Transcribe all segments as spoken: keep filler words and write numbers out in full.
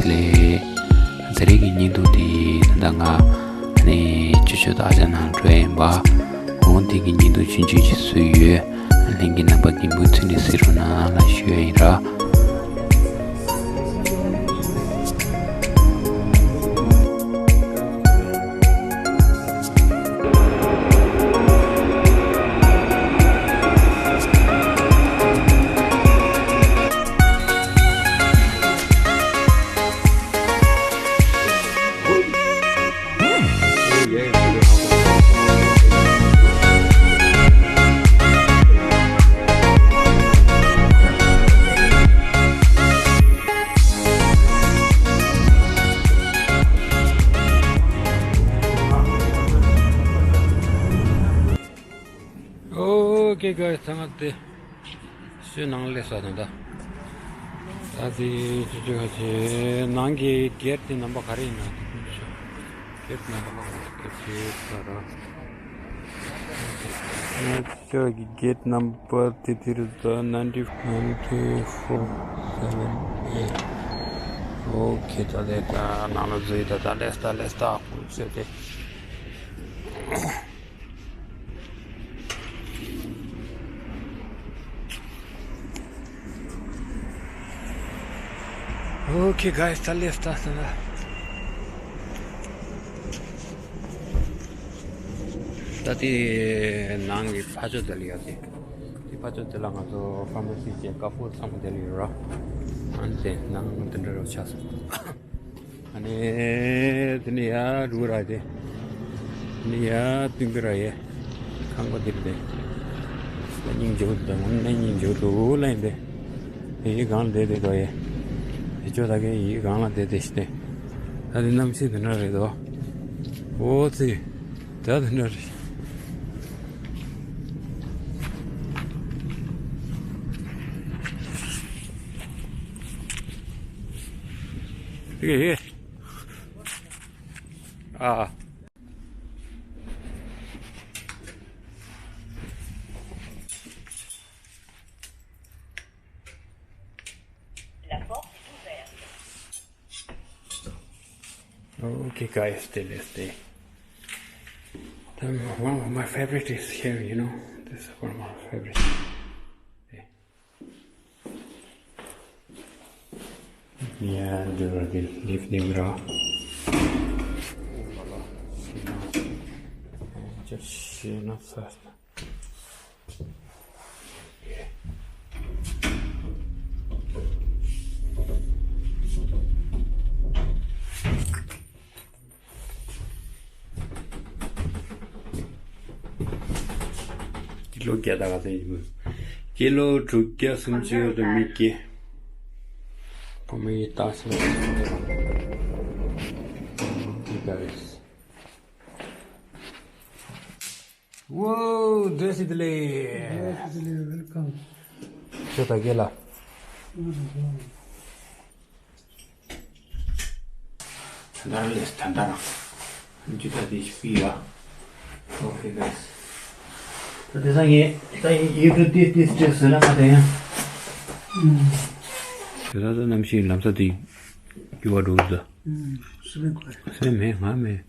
ལགས། ད་རེས་ཀྱི་བརྙན་ཐུང་འདི་ད་ལྟ་ང་ནི་ཅོ་ཅོ་དང་ཨ་ཅག་ནང་འགྲོ་ཡིན་པ། འོ་འདི་གི་བརྙན་ཐུང་ཆུང་ཆུང་ཞིག་བཟོས་ཡོད། ལྷན་རྒྱས་རྣམ་པ་གི་མུ་མཐུད་ནས་གཟིགས་རོགས་གནང་ལ་ཞུ་ཡ་ཡིན་ར། Okay, guys, ཚང་མ་དེ་ཞེ་ནང་སླེབས་ས་དང་ད། ད་དེ་ཅི་ཅི་ག་ཅི་ནང་གི་གེ་ཊི་དེ་ནམ་བར་ག་རེ་ཡིན་ན། གེ་ཊི་ནམ་བར་ག་རེ་ཡིན་ན། ང་ཚོ་གི་གེ་ཊི་ནམ་བར་དེ་དེ་རེད་ད། ནའིན་ཊི་ནའིན་ཊི་ཕོར་སེ་ཝེན་ཨེ། Okay, ད་དེ་ད་ནང་ལ་འཛུལ་ཡོད་ད། ད་ལེས་ད་ལེས་ད་ཁུལ་ཟེར་ཏེ། Okay, guys, ད་ལེས་ད་ད་ད། ད་དེ་ནང་གི་ཕ་ཇོ་དེ་ལ་ཡོད་དེ། དེ་ཕ་ཇོ་དེ་ལ་ང་ཚོ་ཕ་མ་སི་བྱས་ཀ་ཕོར་ཚང་མ་དེ་ལ་ཡོད་ར། ཨ་ནི་དེ་ནང་དེ་འདྲ་རོ་ཆགས་སོང་། ཨ་ནི་དེ་ནི་ཡར་འགྲོ་ར་དེ། དེ་ནི་ཡར་བཏུང་གི་ར་ཡེ། ཁང་པ་དེ་རེད་དེ། ད་སྙིང་རྗེ་པོ་འདུག་ད་ང་ནི་སྙིང་རྗེ་པོ་འདུག་ལ་ཡིན་དེ། དེ་ཡི་སྒང་ལ་བསྡད་བསྡད་འདུག་ཡེ། དེ་ཅོ་ད་གའི་ཡི་སྒང་ལ་བསྡད་བསྡད་ཤི་དེ། ད་དེ་གནམ་གཤིས་དེ་འདྲ་རེད་དོ། འོ་ཙི། ད་དེ་འདྲ་རེད། དེ་གའི་ཡེ། ཨ། Okay, guys, stay there, stay. Then one of my favorite is here, you know. This is one of my favorite. Yeah. Yeah, there are the leaf, they were all. Just, you know, fast. ཀི་ལོ་བརྒྱ་དང་ག་ཚོད་ཡིན་མོད། ཀི་ལོ་དྲུག་བརྒྱ་སུམ་ཅུ་དང་མི་བརྒྱད། ཁོ་མོ་ཡི་ཏག་ས་རེད། Whoa, བདེ་སྐྱིད་ལེ། བདེ་སྐྱིད་ལེ། Welcome. ཁྱོད་ད་གེ་ལ། ད་ལྟ་ལས་ད་ལྟ་རང་། འཇུ་ད་དེ་ཞིག་ཕི་ཡ། Okay, guys. ད་དེ་སང་ངས་ད་ཡིག་འབྲུ་ཏིས་ཏིས་སྤྲད་ཟེར་ན་ང་དེ་ཡང་། དེ་ད་ད་གནམ་གཤིས་ལམ་ས་དེ་འགྱུར་བ་འགྲོ་གི་འདུག་སེམས་མེད་ང་མེད།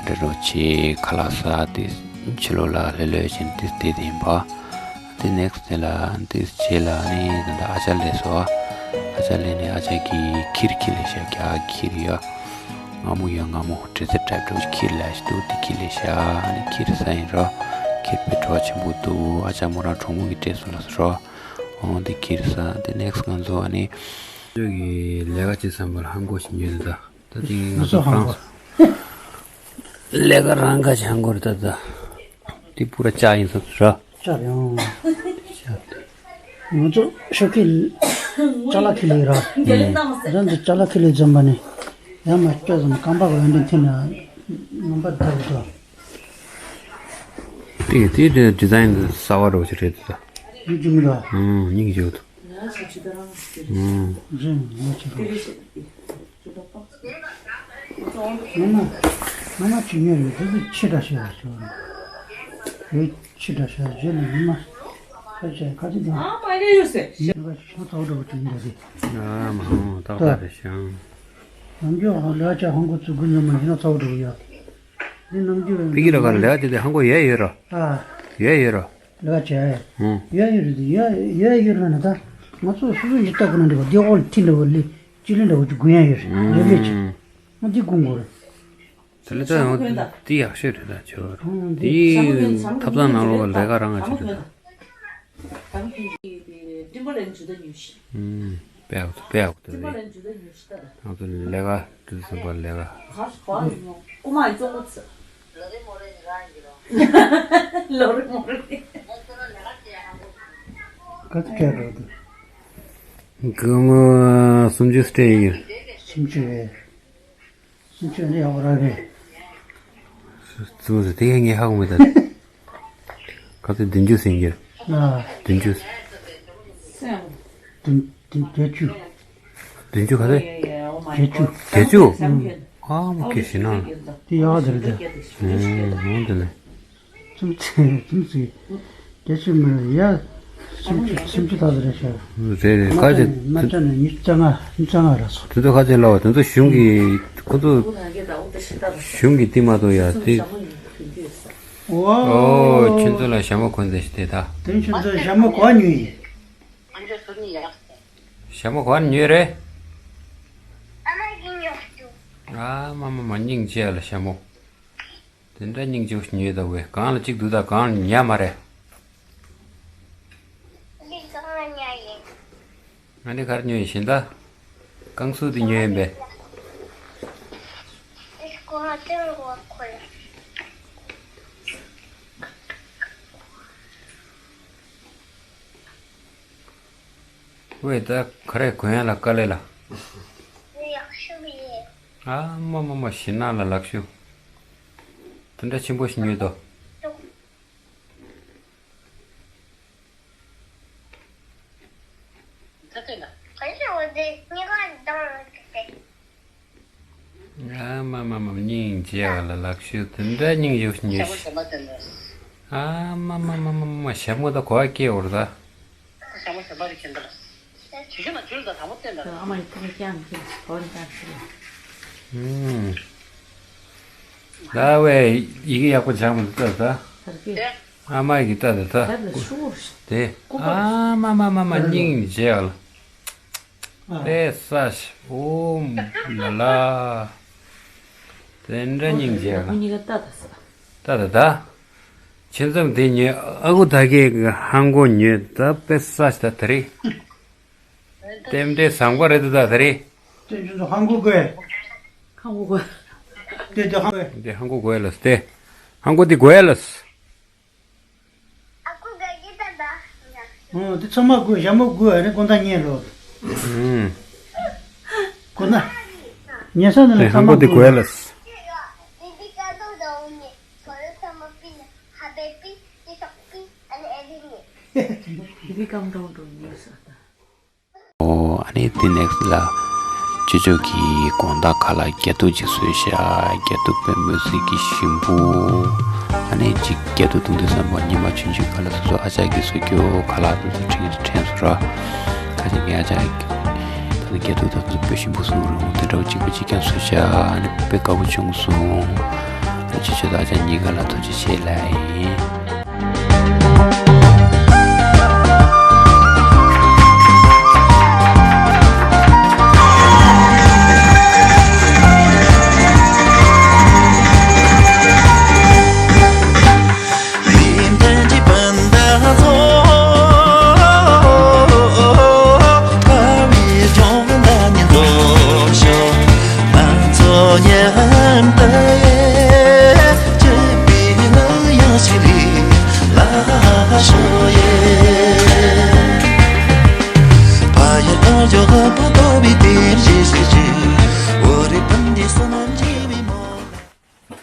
རེ་རོ་ཆེ་ཁ་ལག་ཟ་དེ་ཕྱི་ལོགས་ལ་ལྷོད་ལྷོད་བྱས་ཏེ་བསྡད་དེ་ཡིན་པ། དེ་next day ལ་དེ་རྗེས་ལ་ནི་ད་ལྟ་ཨ་ཅག་སླེབས་སོང་། ཨ་ཅག་སླེབས་ནས་ཨ་ཅག་གིས་ཁིར་ཁྱེར་སླེབས་ཤག་རྒྱ་ཁིར་ཡ། མངར་མོ་ཡ་མངར་མོ་འབྲས་སིལ་type འདྲ་བོ་ཁྱེར་སླེབས་ཤག་འདུག་དེ་ཁྱེར་སླེབས་ཤག་ཨ་ནི་ཁིར་ཟ་ཡིན་རོ། ཁིར་དཔེ་བྲོ་བ་ཆེན་པོ་འདུག་ཨ་ཅག་མོ་རང་གྲོགས་མོ་གིས་སྤྲད་སོང་ལབ་སོང་རོ། འོ་དེ་ཁྱེར་ཟ། དེ་next ང་ཚོ་ཨ་ནི་ཁྱོད་ཀྱིས་ལས་ཀ་བྱེད་བསམ་པར་ཧང་གོ་ཞིག་ཉོས་ཏེ་ད། ད་དེ་ང་ཚོ་ཧང་གོ། ལས་ཀ་རང་ག་ཅིག་ཧང་གོ་རེད་ད་ད། དེ་པུ་ར་ཅག་ཡིན་ས་ར། ཅག་ཡང་། ང་ཚོ་ཤོག་ཁེ་ཅ་ལག་ཁེ་ལས་ར། རང་གི་ཅ་ལག་ཁེ་ལས་འཛོམས་པ་ནི། ཡང་མ་སྤྲད་ཙམ་རྐང་པ་གི་འོས་འདྲེན་ཐེབས་ན་ངོམ་པ་ཐབས་ཀྱིས་དོ། དེ་དེ་དེ་design གསར་བ་འདྲ་བོ་ཞིག་རེད་ད། ཡིན་གྱི་མི་འདུག་ཨ། ཨང་སྙིང་རྗེ་པོ་འདུག་ཨུམ། རིན་མ་ཆེ་ར། ང་མ་ང་མ་ཆེ་ཉེ་རེད། དེ་ཚོ་ཆེ་དྲགས་ཤོས་ལ་ཤོར་རེད། ཆེ་དྲགས་ཤོས་རྗེས་ལ་ཉི་མ་ཁ་ཆེ་ཁ་ཆེ་དང་། ཨ་མ་ཡ་ཡོད་སེ། ཉི་མ་ཁ་ཆེ་ཁ་ཚ་བོ་འདྲ་བོ་ཅིག་ཡིན་པ་རེད། ཨ་མ་ཧོ་ཏག་ཏག་རེད་ཤང་། ནམ་རྒྱུན་ཧང་ལས་ཀ་བྱས་ཧང་གོ་ཚུགས་དགོས་ཉམས་མ་ཡིན་ན་ཚ་བོ་འདྲ་བོ་ཡོད། འདི་ནམ་རྒྱུན་པི་ཀི་ར་ག་ལས་ཀ་དེ་དེ་ཧང་གོ་ཡས་ཡོད་ར། ཨ། ཡས་ཡོད་ར། ལས་ཀ་བྱས། ཨང་། ཡོད་ཡོད་རེད་དེ་ཡོད་ཡོད་ཡོད་རེད་ན་ད། ང་ཚོ་སོ་སོ་ཡི་ལྟ་གོ་ན་འདྲ་བ་འདི་འོག་ལ་ཐིག་འདྲ་བ་ལི་ཅི་ལི་འདྲ་བ་ཅིག་གོན་ཡ་ཡོད་རེད་ལས་ལས་ཅིག་ང་འདི་གོན་དགོས་རེད། དེ་ལས་ད་ཡང་འདི་ཡག་ཤོས་རེད་ད་ཁྱོད། ཨང་འདི། འདི་ཐབ་ཚང་ནང་ལོགས་ལས་ཀ་རང་ང་བྱེད་དུས། ཨང་། དཔེ་ཡག་པོ་དཔེ་ཡག་པོ་འདུག་རེད། ང་ཚོ་ལས་ཀ་དུས་ཚོད་པ་ལས་ཀ། ལོ་རེ་མོ་རེ་རང་གི་རོ། ལོ་རེ་མོ་རེ། ག་ཚོད་སྤྲད་འགྲོ་འདུག་སྒོར་མོ་སུམ་ཅུ་སྤྲད་ཡིན། སུམ་ཅུ་རེད། སུམ་ཅུ་ནི་ཡག་པོ་རག་གི། སུམ་ཅུ་དེ་ངས་ཧ་གོ་མེད་ད། ག་ཚོད་བདུན་ཅུ་ཟིན་གྱི། ཨ། བདུན་ཅུ། བདུན་བདུན་བརྒྱད་ཅུ། བདུན་ཅུ་ག་ཚོད། བརྒྱད་ཅུ། བརྒྱད་ཅུ། ཨང་། ཨ་མ་ཁྱེད་ཤི་ན། དེ་ཡག་དེ་རེད་དེ། ཨང་འོང་དེ་ལས། ཙུམ་ཙི་ཙུམ་ཙི། བརྒྱད་ཅུ་མིན་ཡ། སུམ་ཅུ་སུམ་ཅུ་ཐག་རེད་ཤག་རེད་རེད་ཁ་ཅིག་མ་ཅ་ནས་ཉི་ཤུ་རྩ་ལྔ་ཉི་ཤུ་རྩ་ལྔ་རེད་སོ། དེ་ཚོ་ཁ་ཅིག་ལབ་པ་དེ་ཚོ་གཞུང་གི་ཁོ་ཚོ་གཞུང་གི་དེ་མ་གཏོགས་ཡ་དེ། ཨོ་ཁྱོད་ཚོ་ལ་ཞྭ་མོ་གོན་ཚེ་ཞིག་དེ་ད། དེ་ཁྱོད་ཚོ་ཞྭ་མོ་གོན་ཉོས་ཡིན། ཞྭ་མོ་གོན་ཉོས་རེད། ཨ་མ་མ་མ་སྙིང་རྗེ་ལ་ཞྭ་མོ། དེ་འདྲ་སྙིང་རྗེ་པོ་ཞིག་ཉོས་ད་བས་གང་ལ་གཅིག་འདུག་ད་གང་ལ་ཉ་མ་རེད། འདི་གང་ལ་ཉ་ཡིན། ང་ནི་གར་ཉོས་ཡིན་ཤིང་ད། རྐང་ཚུགས་འདི་ཉོས་ཡིན་པས། འདི་སྐོར་སྟོན་དགོས་ཁོ་ལ། ཝེ་ད་ག་རེ་གོན་ཡ་ལ་དཀའ་ལས་ལ། འདི་ཡག་ཤོས་རེད། ཨ་མ་མ་མ་ཞི་ན་ལ་ལག་ཤུ། དེ་འདྲ་ཆེན་པོ་ཞིག་ཉོས་དོ། ཨ་མ་མ་མ་སྙིང་རྗེ་བ་ལ་ལག་ཤུ་དེ་འདྲ་སྙིང་རྗེ་བ་ཞིག་ཉོས་ཤིག་ཨ་མ་མ་མ་མ་མ་ཞྭ་མོ་ད་གོ་བ་སྐྱེ་འོར་ད། ཞྭ་མོ་ཞྭ་མོ་རེད་ཁྱེད་འདི་ལ། ཞུ་ཞུ་ན་ཇུལ་དང་དམ་པོ་བསྟན་དང་། ཨ་མ་ཡི་ཐུགས་རྐྱང་གི་གོ་རེ་ཀྱང་ཞུ། ཨུམ། ད་བས་ཡི་གེ་ཡག་པོ་སྦྱངས་མི་འདུག་ད་ད། ཨ་མ་ཡི་གེ་ད་ད་ད། དེ་ཨ་མ་མ་མ་མ་སྙིང་རྗེ་བ་ལ། དཔེ་ས་ཞིག་ཨོ་ལ་ལ། དེ་འདྲ་སྙིང་རྗེ་བ་ལ། ད་ད་ད། ཁྱེད་ཚོ་དེ་ཉོས་ཨ་ཁུ་ད་གའི་ཧང་གོ་ཉོས་ད་དཔེ་ས་ཞིག་ད་དེ་རེད། རྟེན་འབྲེལ་བཟང་པོ་རེད་འདུག་ད་དེ་རེད། དེ་ཁྱོད་ཚོ་ཧང་གོ་དགོས། ཧང་གོ་དགོས། དེ་དེ་ཧང་གོ། དེ་ཧང་གོ་དགོས་ལ་སྟེ། ཧང་གོ་དེ་དགོས་ལ། ཨ་ཁུ་དགའ་གི་ད་ད། ཨོ་དེ་ཚང་མ་དགོས་ཞྭ་མོ་དགོས་ཨ་རེ་དགོང་དག་ཉལ་རོགས། ཨུམ། དགོང་དག་ཉལ་ས་ནས་དེ་ཧང་གོ་དེ་དགོས་ལ། དེ་དེ་དཀའ་སྡུག་དང་འོ་ནི་ཁོ་རེ་ཚང་མ་པི་ལ་ཧ་པེ་པི་ཏི་སོག་པི་ཨ་ནི་ཨེ་རི་ནི། དེ་དེ་སྐམ་འགྲོ་འགྲོ་ཉལ་ས་ད། ཨོ་ཨ་ནི་དེ་ནེག་སི་ལ། ཅོ་ཅོ་གི་དགོང་དག་ཁ་ལག་རྒྱ་ཐུག་ཅིག་བཟོས་ཤག་རྒྱ་ཐུག་པའི་མོས་ཚིག་གི་ཞིམ་པོ། ཨ་ནི་ཅིག་རྒྱ་ཐུག་བཏུང་དུས་ཙམ་པ་ཉི་མ་ཆུང་ཆུང་ཁ་ལག་སོ་སོ་ཨ་ཅག་གིས་བཟོ་རྒྱུ་ཁ་ལག་དེ་ཚོ་དྲན་དྲན་སོང་ར། ཁ་ཅིག་ངའི་ཨ་ཅག་ད་ནི་རྒྱ་ཐུག་དང་དེ་ཚོ་དཔེ་ཞིམ་པོ་བཟོ་རུང་དེ་འདྲ་བོ་གཅིག་པ་གཅིག་རྐྱང་བཟོས་ཤག་ཨ་ནི་དཔེ་དགའ་པོ་བྱུང་སོང་། ཨ་ཅོ་ཅོ་དང་ཨ་ཅག་གཉིས་ཀ་ལ་ཐུགས་རྗེ་ཆེ་ལབ་ཡིན།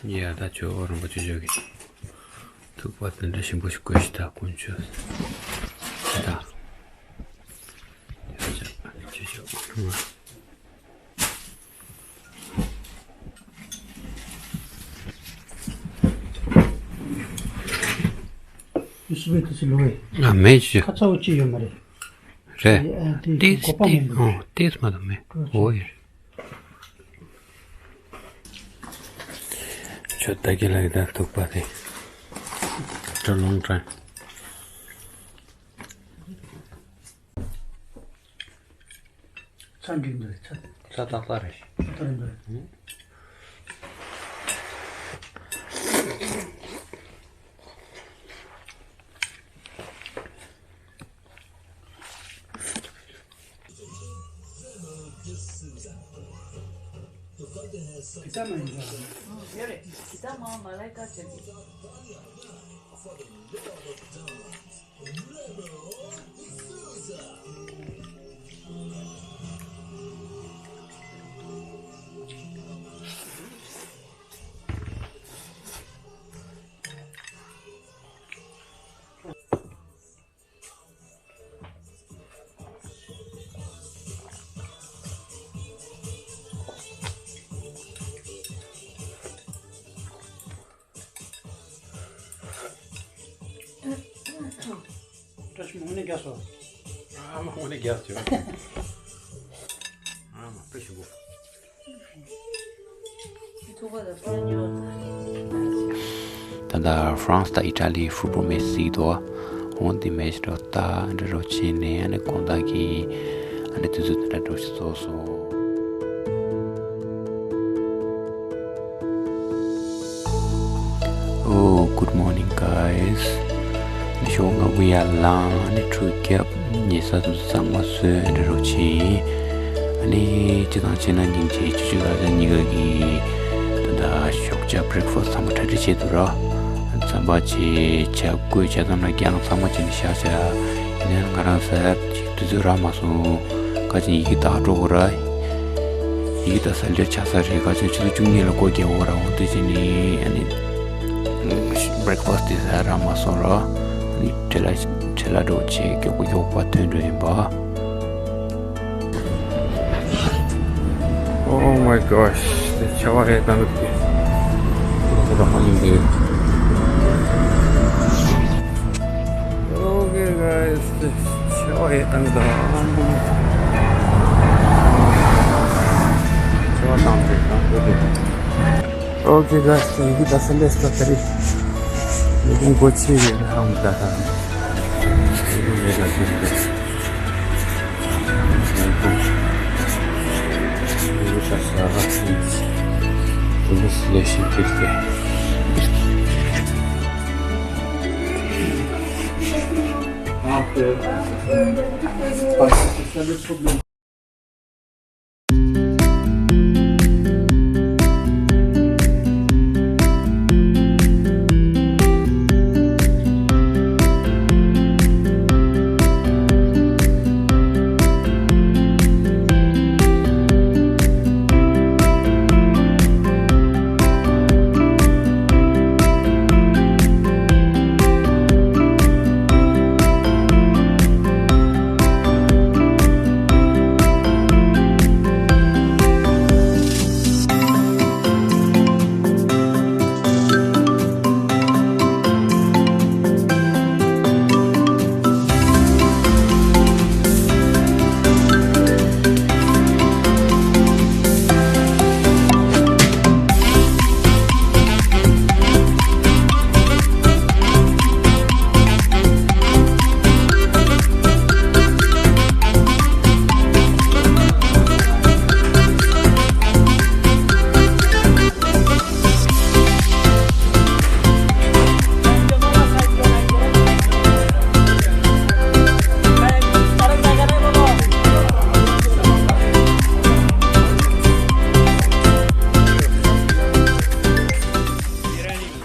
ཡ་ད་ཇོ་བོ་རིན་པོ་ཆེ་མཆོག་གིས་ཐུག་པ་དེ་འདྲ་ཞིམ་པོ་ཞིག་བསྐོལ་ཞིག་ད་དཀོན་མཆོག་ད། ཨ་མེད་ཅི། ཁ་ཚ་བོ་ཅི་ཡོད་མ་རེད། རེད། ཨ་དེ་ཏིས་གོ་པ་ཏིས་མང་པོ་འདུག་ཨོ་ཏིས་མ་གཏོགས་མེད། ཨོ་ཡ། ཁྱོད་ད་གི་ལ་ཡི་ད་ཐུག་པ་དེ། ད་ལོང་ཀྲན། ཚ་འགྲིག་འདུག་ཚ། ཚ་ཏག་ཏག་རེད། ཏག་ཏག་རེད་འདུག་བཀྲ་ཤིས་མ་དངོས་གནས་རྒྱགས་སོ། ཨ་མ་དངོས་གནས་རྒྱགས་བྱོས། ཨ་མ་བཀྲ་ཤིས་བོ། ད་ལྟ་ཧྥ་རན་སི་དང་ཨི་ཊ་ལི་ཧྥུ་ཊི་བོལ་མེ་ཆི་འདུག་འོང་དེ་མེ་ཆི་འགྲོ་ལྟ་འདྲ་འགྲོ་བྱས་ནས་ཨ་ནི་དགོང་དག་གི་ཨ་ནི་དུས་ཚོད་དེ་འདྲ་འགྲོ་ཞིག་རྫོགས་སོང་། Oh, good morning, guys. ནི་ཞོགས་ང་བུ་ཡར་ལངས་ནི་ཁྲུས་བརྒྱབ། ཉལ་ས་དུ་གཙང་མ་བཟོས་འདྲ་རོགས་བྱས། ཨ་ནི་སྤྱི་བཏང་བྱས་ན་སྙིང་རྗེ་ཆུ་ཆུ་ལ་ལ་གཉིས་ཀ་གི་ད་ལྟ་ཞོགས་ཇ་བྷི་རེག་ཕ་སི་ཚང་མ་གྲ་སྒྲིག་བྱས་འདུག་ར། རྩམ་པ་བྱས་ཇ་བསྐོལ་ཇ་དམ་ལ་རྒྱང་ཚང་མ་བྱས་ནས་བཞག་བྱ། ཡིན་ན་ང་རང་ཟེར་ཅིག་དུས་ཚོད་རག་མ་སོང་། ཁ་ཅིག་ཡི་གེ་དག་འགྲོ་དགོས་ར། ཡི་གེ་དག་ས་ལེ་ཆགས་ས་རེད། ཁ་ཅིག་ཆུ་ཚོད་བཅུ་གཉིས་ལ་སྒོ་རྒྱག་དགོས་ར། འོ་དེ་བྱས་ནས་ཨ་ནི་བྷི་རེག་ཕ་སི་དེ་ཟ་རག་མ་སོང་ར། ཨ་ནི་བྲེལ་ལ་བྲེལ་ལ་འགྲོ་བྱས་མགྱོགས་པོ་མགྱོགས་པོ་ཐོན་འགྲོ་ཡིན་པ། Oh my gosh, དེ་ཆར་པ་ཡང་བཏང་གི་འདུག་ལོག་ལོག་ཡིན་འདུག Okay, guys, དེ་ཆར་པ་ཡང་བཏང་གི་འདུག་ཆར་པ་བཏང་འདུག་བཏང་འདུག Okay, guys, ཡི་གེ་དག་ས་ལས་ས་ད་རེད། ལས་ཁུངས་སྒོ་ཕྱེ་ཡོད་རེད། ཧང་ད་ད། ལས་ཁུངས་ལས་ཀ་བྱེད་འདུག་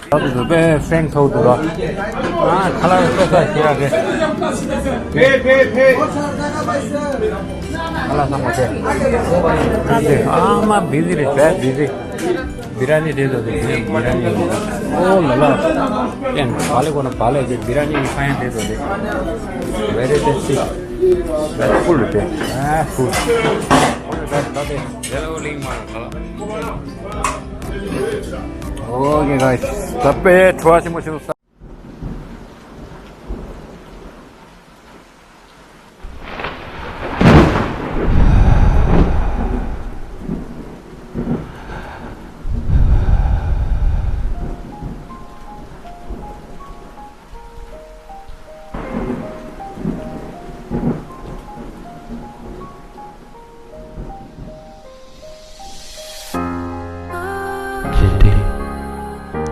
ད་དུ་དུ་པའི་ཧྥེང་ཐོག་ཏུ་ར། ཨ་ཁ་ལག་པའི་ས་ཞེ་ཡ་རེད། ཕེ་ཕེ་ཕེ། ཁ་ལག་ཚང་མ་ཕེ། ཨ་མ་བི་ཟི་རེད། བས་བི་ཟི། བི་ར་ནི་རེད་དོ་དེ་བི་ར་ནི་རེད། ཨོ་ལ་ལ། ཨེ་བ་ལེ་གོ་ན་བ་ལེ་དེ་བི་ར་ནི་ནི་ཁ་ཡང་རེད་དོ་དེ། Very tasty. That's cool, okay. Ah, cool. Okay, guys. རེད་དེ།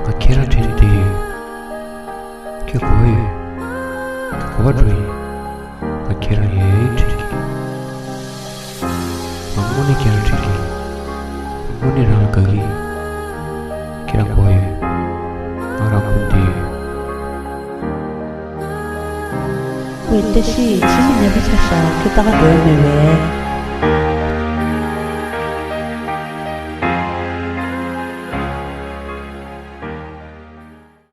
ང་ཁྱེད་རང་དྲན་བསྡད་ཡོད། ཁྱོད་གོ་ཡོད། གོ་བ་འགྲོ་ཡིན། ང་ཁྱེད་རང་ཡ་ཡིན་དྲན་གྱི། ང་དངོས་གནས་ཁྱེད་རང་དྲན་གྱི། དངོས་གནས་རང་ལ་དགའ་གི། ཁྱེད་རང་གོ་ཡོད། ང་རང་ཁུམ་བསྡད་ཡོད། ཁོས་བཀྲ་ཤིས་ཕྱི་མི་ཉེ་པོ་ཆགས་ཤག་ཁྱོད་ལྟ་ག་འགྲོ་ཡ་མེད་པས།